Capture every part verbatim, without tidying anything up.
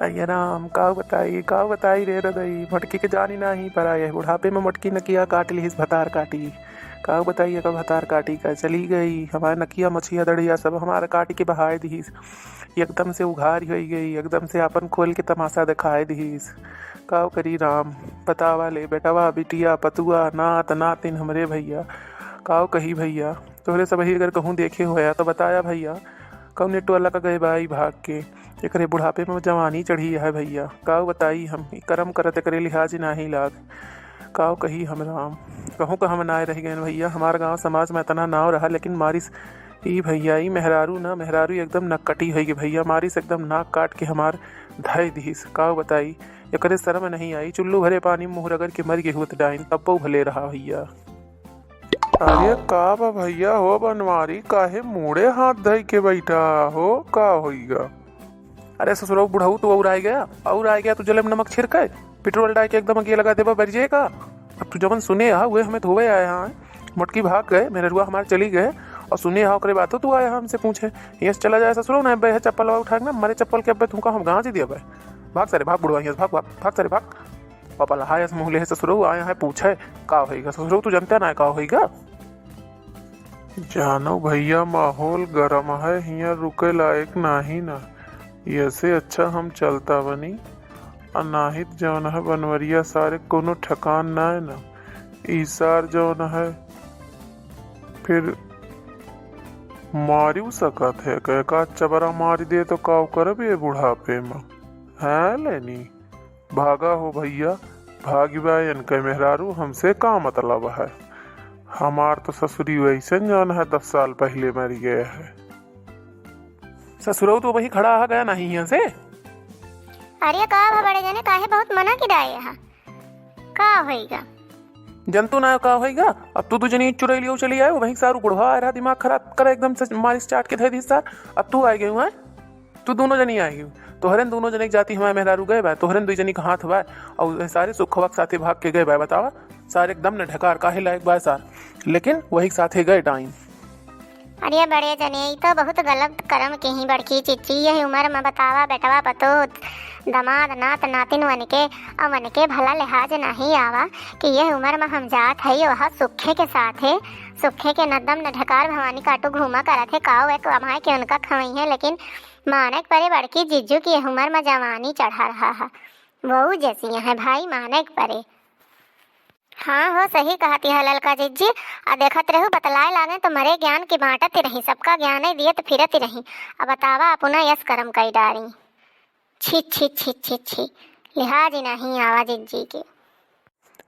अये राम, काउ बताई, काउ बताई रे रदई, मोटकी के जानी नाही परा, यह बुढ़ापे में मोटकी नकिया काट लिहिस भतार काटी। काउ बताई, एकर भतार काटी का चली गई, हमार नकिया, मछिया, दढ़िया सब हमार काटी के बहाय दिहिस। एकदम से उघार होइ गई, एकदम से आपन खोल के तमाशा देखाय दिहिस। काउ करी राम, बतावा ले, बेटवा, बिटिया, पतुआ, नात, नातिन हमरे भइया। काउ कही भइया, तोहरे सबही अगर कहूँ देखे होया तो बताया भइया, कौने टोला का गए बा ई भाग के? एकरे बुढ़ापे में जवानी चढ़ी है भइया, काउ बताई हम, ई करम करत एकरे लिहाज नाही लाग। काउ कही हम राम, कहूँ का हम नाय रह गए भइया, हमार गाँव समाज में इतना नाव रहा, लेकिन मारिस ई भइया, ई मेहरारू ना, मेहरारू एकदम नकटी होइ गई भइया, मारिस एकदम नाक काट के हमार धय दिहिस। काउ बताई, एकरे शर्म नहीं आई, चुल्लू भरे पानी मुँह रगड़ के मर गई होत डाइन, तब्बो भले रहा भइया। अरे का बा भइया हो बनवारी, काहे मुड़े हाथ धइ के बैठा हो, का होइगा? अरे ससुरऊ बुढ़ऊ, तू और आइ गया, और आइ गया, तू जले में नमक छिड़के, पेट्रोल डाल के एकदम आगे लगा देबा, बरिजे का? अब तू जवन सुने हा, उहे हमें धोवे आया है। मोटकी भाग गए, मेहरुआ हमार चली गए, और सुने हा ओकरे बातो तू आया हा हमसे पूछे। हियाँ से चला जाए ससुरऊ, ना अब्बे है चप्पलवा उठा के ना, मरे चप्पल के अब्बे तुमका हम गाँज दिया बे। भाग सारे भाग बुढ़वा, हियाँ से भाग, भाग, भाग सारे भाग। पपलहायस मुँह लेहे ससुरऊ, आया है पूछे, का होइगा ससुरऊ, तू जनते ना है का होइगा? जानो भइया, माहौल गरम है, हियाँ रुके लायक नाही ना। एसे अच्छा हम चलता बनी। आ नाहित जौन है बनवरिया सारे कोनो ठेकान ना है ना। ई सार जौन है फिर मारिउ सकत है, कहे का चबरा मारि दे तो काउ करब ये बुढ़ापे में? हैं लेनी? भागा हो भइया, भागि बा, इनके मेहरारू हमसे का मतलब है? हमार तो ससुरी वैसन जौन है दस साल पहिले मरि गए है। ससुरऊ तो वही खड़ा आ गया नाही हियाँ से। अरे का भा बड़े जने, काहे बहुत मना किराए हा? का होइगा? जनतू ना का होइगा, अब तू दू जनी चुरैलियो चली आयो, वहीं सारू बुढ़वा आ रहा, दिमाग खराब करे एकदम से, मारिस चाट के धै दिस सार। अब तू आइ गई है, तू दोनों जनी आइ गई। तोहरेन दोनों जने के जाती हमारे मेहरारू गए बा, तोहरेन दुई जनी का हाथ बा, और सारे सुखवा के साथे भाग के गए बा। बतावा, सारे एकदम न ढकार काहे लायक बा सार, लेकिन वही के साथे गए डाइन। अरे बड़े जने, ई तो बहुत गलत करम किही बड़की जिज्जी। यही उमर में बतावा, बेटवा पतोह, दमाद, नात, नातिन वनके, अ वनके भला लिहाज नाही आवा कि यह उमर में हम जात हई, वह सुखे के साथे, सुखे के नदम न ढकार भवानी काटू घूमा करत है, काऊ एक कमाए के उनका खवई है, लेकिन माने के परे बड़की जिज्जू की यह उमर में जवानी चढ़ा रहा है। वहू जैसी है भाई, माने के परे। हाँ हो, सही कहत यह ललका जिज्जी। आ देखत रहू, बतलाए लागे तो मरे ज्ञान की बाँटत ही रही, सबका ज्ञान ही दियत फिरत ही रही। अब बतावा, अपना यस करम कई डारी। छी, छी, छी, छी, छी। लिहाज ही नाही आवा जिज्जी के।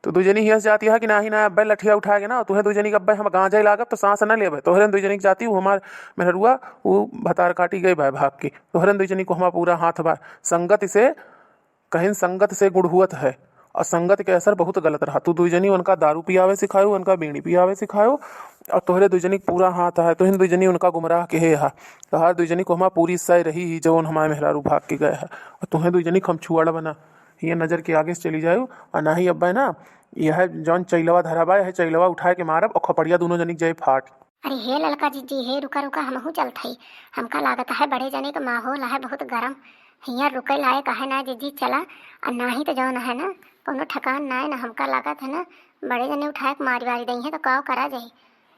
तो दुई जनी हियस जाती है कि नाही ना, अब्बे लठिया उठा के ना, तुहे दुई जनी के अब्बे हम गाँजा ही लागब तो सांस न लेबे। तोहरे दुई जनी के जाती, वो हमार मेहरुआ, वो भतार काटी गई बा भाग के। तोहरे दुई जनी को हमार पूरा हाथ बा। संगत से कहिन संगत से गुण हुअत है, और संगत के असर बहुत गलत रहा। तू दुई जनी उनका दारू पियावे सिखायो, उनका बीड़ी पियावे सिखायो, और तोहरे दुई जनी के पूरा हाथ है। तुहिन दुई जनी उनका गुमराह के है हा। तोहार दुई जनी को हमार पूरी सय रही ही, जौन हमारे मेहरारू भाग के गए है। और तुहें दुई जनी को हम छुआड़ा बना, ये नजर के आगे से चली जायो, और ना ही अब्बे ना, यह जौन चैलवा धरा बा, यह चैलवा उठाए के मारब और खपड़िया दोनों जनी के जाए फाट। अरे हे ललका जिज्जी, हे रुका, रुका, हमहू चलत हई। हमका लागत है बड़े जने के माहौल है बहुत गरम। हियाँ रुके लायक है ना जिज्जी, चला। आ नाही तो जौन है ना, कोनो ठिकान ना है ना, हमका लागत है ना, बड़े जने उठाए के मारी वारी दई है तो काव करा जाई।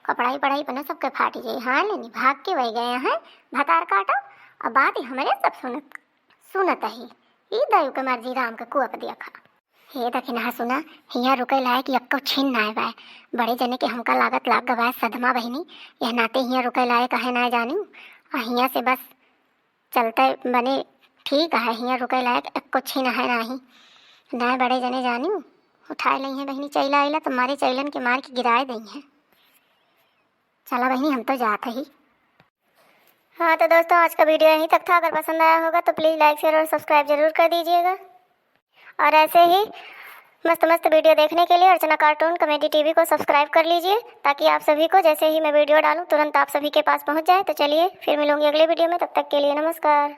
कपड़ाई पड़ाई पने सबके फाटी जाई। हाँ लेनी, भाग के वही गए हैं भतार काटो। अब बात ही हमरे सब सुनत, सुनत ही। ई दयू के मर्जी राम के कुअप देखा। हे दखिनहा सुना, हियाँ रुके लायक यक्को छीन नाय बाय। बड़े जने के हमका लागत लाग गवाय सदमा बहिनी, यह नाते हियाँ रुके लायक है नाय जानिउ। आ हियाँ से बस चलते बने ठीक है, हियाँ रुके लायक यक्को छीन है नाही। नाय बड़े जने जानिउ, उठाए लई है बहिनी चैला आइला तो मारे चैलन के मार के गिराए दई है। चला बहिनी, हम तो जात ही। हाँ तो दोस्तों, आज का video यहीं तक था। अगर पसंद आया होगा तो please like, share और subscribe जरूर कर दीजिएगा। और ऐसे ही मस्त मस्त video देखने के लिए अर्चना Cartoon Comedy T V को subscribe कर लीजिए, ताकि आप सभी को जैसे ही मैं video डालूँ तुरंत आप सभी के पास पहुँच जाए। तो चलिए फिर मिलूँगी अगले video में, तब तक के लिए नमस्कार।